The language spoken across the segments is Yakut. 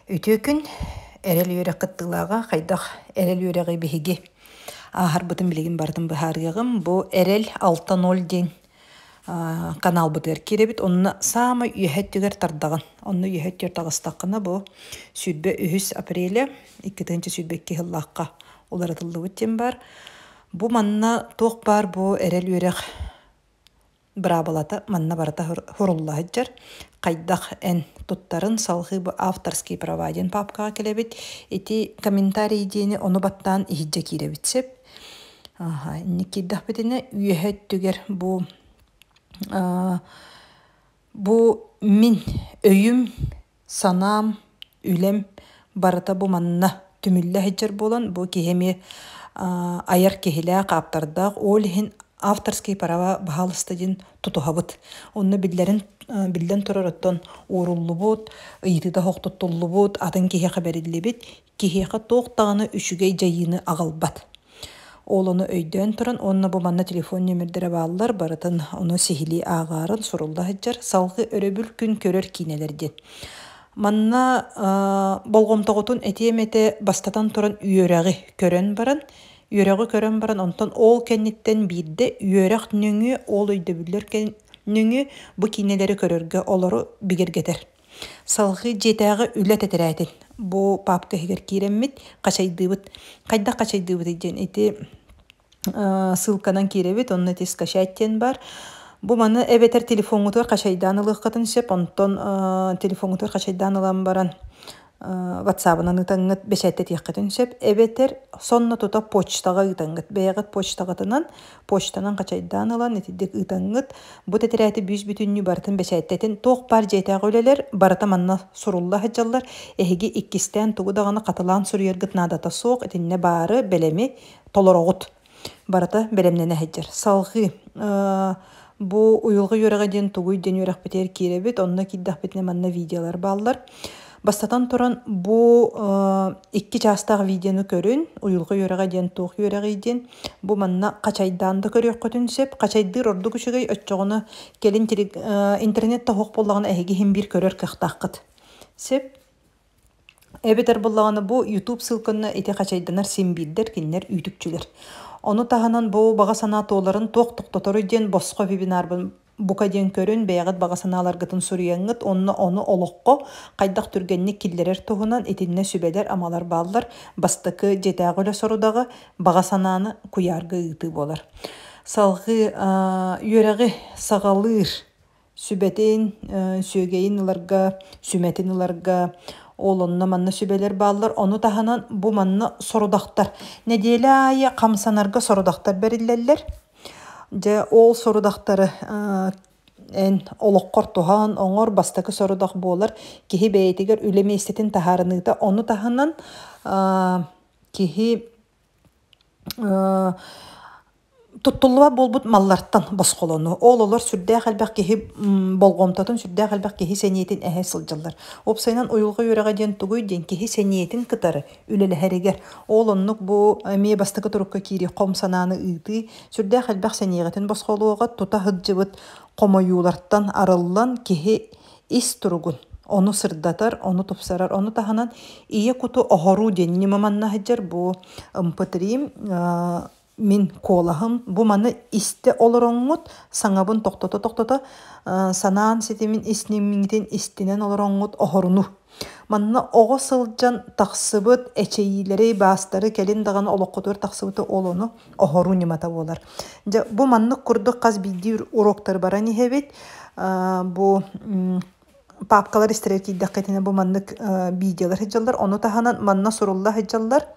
Үтүө күн, эрэл үөрэх кыттыылааҕа хайдах эрэл үөрэҕи биһиги ааһарбытын билигин барытын быһаарыаҕым. Бу эрэл 6-0 диэн каналбытыгар киирэбит. Онно саамай үөһэ өттүгэр тардаҕын. Онно үөһэ өттүгэр таҕыстаххына бу 23 апреля 2022 сыллаахха уларытыллыбыт диэн баар. Бу манна туох баар бу эрэл үөрэх быраабылата манна барыта сурулла сылдьар. Хайдах эн туттарын салҕыы бу авторские права диэн папкаҕа кэлэбит. Ити комментарий диэни ону баттаан иһирдьэ киирэбит сөп. Аха, инник киирдэхпитинэ үөһэ өттүгэр бу бу мин өйүм санаам, үлэм барыта бу манна түмүллэ сылдьар буолан, бу киһи эмиэ айар киһилээх, ааптардаах, ол иһин авторские права баһаалыста диэн тутуһабыт. Онно биллэрин биллэн турар оттон уоруллубут, ыйытыыта хохтотуллубут, атын киһиэхэ бэриллибит, киһиэхэ туох даҕаны үчүгэй дьайыыны аҕалбат. Ол ону өйдөөн туран уонна бу манна телефон нүөмэрдэрэ бааллар, барытын ону сиһилии ааҕаарын сурулла сылдьар, салгыы өрөбүл күн көрөр киинэлэр диэн. Манна болҕомтоҕутун этиэм этэ бастатан туран үөрэҕи көрөн баран, үөрэҕи көрөн баран онтон ол кэнниттэн биирдэ үөрэх нөҥүө ол өйдөбүллэр нөҥүө бу киинэлэри көрөргө олору бигэргэтэр. Салҕыы дьиэтээҕи үлэ тэтэрээтин бу паапка иһигэр киирэммит хачайдыыбыт. Хайдах хачайдыыбытый диэн ити ссылканан киирэбит, онно ити скачать диэн баар. Бу маны эбэтэр телефоҥҥутугар хачайдаан ылыаххытын сөп, онтон телефоҥҥутугар хачайдаан ылан баран ватсабынан ыытаҥҥыт бэчээттэтиэххитин сөп, эбэтэр сонно тута почтаҕа ыытаҥҥыт, бэйэҕит почтаҕытынан почтанан хачайдаан ылан итирдик ыытаҥҥыт бу тэтэрээти бүүс-бүтүннүү барытын бэчээттэтин туох баар дьиэтээҕи үлэлэр барыта манна сурулла сылдьаллар эһиги иккистээн тугу даҕаны хатылаан суруйаргыт наадата суох итиннэ баары бэлэми толороҕут барыта бэлэмнэнэ сылдьар салҕыы бу уйулҕа үөрэҕэ диэн тугуй диэн үөрэхпитигэр киирэбит онно киирдэхпитинэ манна видеолар бааллар бастатан туран бу икки чаастаах видеону көрүн уйулҕа үөрэҕэ диэн туох үөрэҕий диэн Бу манна хачайдаан да көрүөххүтүн сөп. Хачайдыыр ордук үчүгэй, оччоҕуна кэлин интернет тоһуох буоллаҕына эһиги иһин биир көрөр кыахтааххыт. Сөп. Эбэтэр буоллаҕына бу YouTube ссылканы ити хачайданар син биирдэр, кинилэр үүтүкчүлэр. Ону таһынан бу баҕа санаа туоларын туох тохтоторуй диэн босхо вебинарбын Бука диэн көрүн, бэйэҕит баҕа санааларгытын суруйаҥҥыт уонна ону олоххо хайдах түргэнник киллэрэр туһунан итиннэ сүбэлэр-амалар бааллар. Бастакы дьиэтээҕи үлэ сорудаҕа баҕа санааны куйаарга ыытыы буолар. Салҕыы үөрэҕи саҕалыыр сүбэтин, сүөгэйин ыларга, сүмэтин ыларга ол онно манна сүбэлэр бааллар. Ону таһынан бу манна сорудахтар. Нэдиэлэ аайы хамсанарга сорудахтар бэриллэллэр. Дьэ, ол сорудахтары эн олоххор туһаан оҥор бастакы сорудах буолар киһи бэйэтигэр үлэ миэстэтин таһаарыныыта. Ону таһынан киһи туттуллубат буолбут маллартан босхолонуу. Ол олор сүрдээх элбэх киһи болҕомтотун, сүрдээх элбэх киһи сэниэтин эһэ сылдьаллар. Уопсайынан уйулҕа үөрэҕэ диэн тугуй диэн киһи сэниэтин кытары үлэлэһэригэр. Ол оннук бу эмиэ бастакы турукка киирии хом санааны ыытыы сүрдээх элбэх сэниэҕитин босхолуоҕа тута сылдьыбыт хомойуулартан арыллан киһи ис туругун ону сырдатар, ону тупсарар, ону таһынан ийэ куту оһоруу диэн ньыма манна сылдьар бу МП3 мин куолаһым бу маны истэ олороҥҥут саҥабын тохтото-тохтото санаан ситимин ис ниммитин истинэн олороҥҥут оһоруну. Манна оҕо сылдьан тахсыбыт эчэйиилэри, баастары кэлин даҕаны олоххутугар тахсыбыты ол ону оһоруу ньымата буолар. Дьэ, бу маннык курдук хас биирдии уроктары баран иһэбит. Бу папкалар истэригэр киирдэххитинэ бу маннык видеолар сылдьаллар. Ону таһынан манна сурулла сылдьаллар.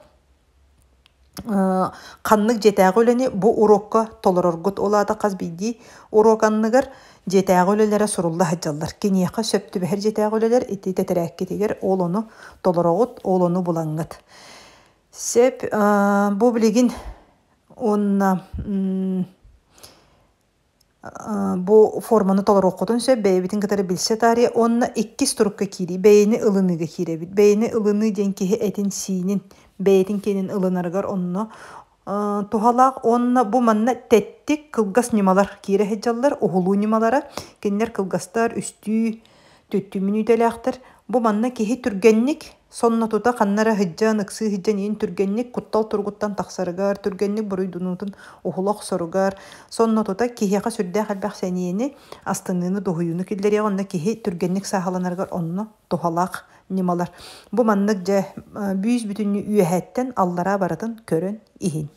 Ханнык дьиэтээҕи үлэни бу уруокка толороргут ол аата хас биирдии уруок анныгар дьиэтээҕи үлэлэрэ сурулла сылдьаллар. Киниэхэ сөп түбэһэр дьиэтээҕи үлэлэр ити тэтэрээккитигэр ол ону толороҕут, ол ону булаҥҥыт. Сөп бу билигин уонна Бу форманы толоруоххутун сөп, бэйэбитин кытары билсэ таарыйа уонна иккис турукка киирии, бэйэни ылыныыга киирэбит. Бэйэни ылыныы диэн киһи этин-сиинин, бэйэтин киэнин ылынарыгар онно туһалаах уонна бу манна тэттик кылгас ньымалар киирэ сылдьаллар, уһулуу ньымалара. Кинилэр кылгастар үстүү, түттүү мүнүүтэлээхтэр. Бу манна киһи түргэнник сонно тута ханна эрэ сылдьан, ыксыы сылдьан иин түргэнник куттал туругуттан тахсарыгар, түргэнник буруйдунуутун уһула охсоругар, сонно тута киһиэхэ сүрдээх элбэх сэниэни, астыныыны, дуоһуйууну киллэриэҕэ, онно киһи түргэнник сааһыланарыгар онно туһалаах ньымалар. Бу маннык дьэ бүүс бүтүннүү үөһэттэн аллараа барытын көрөн иһин.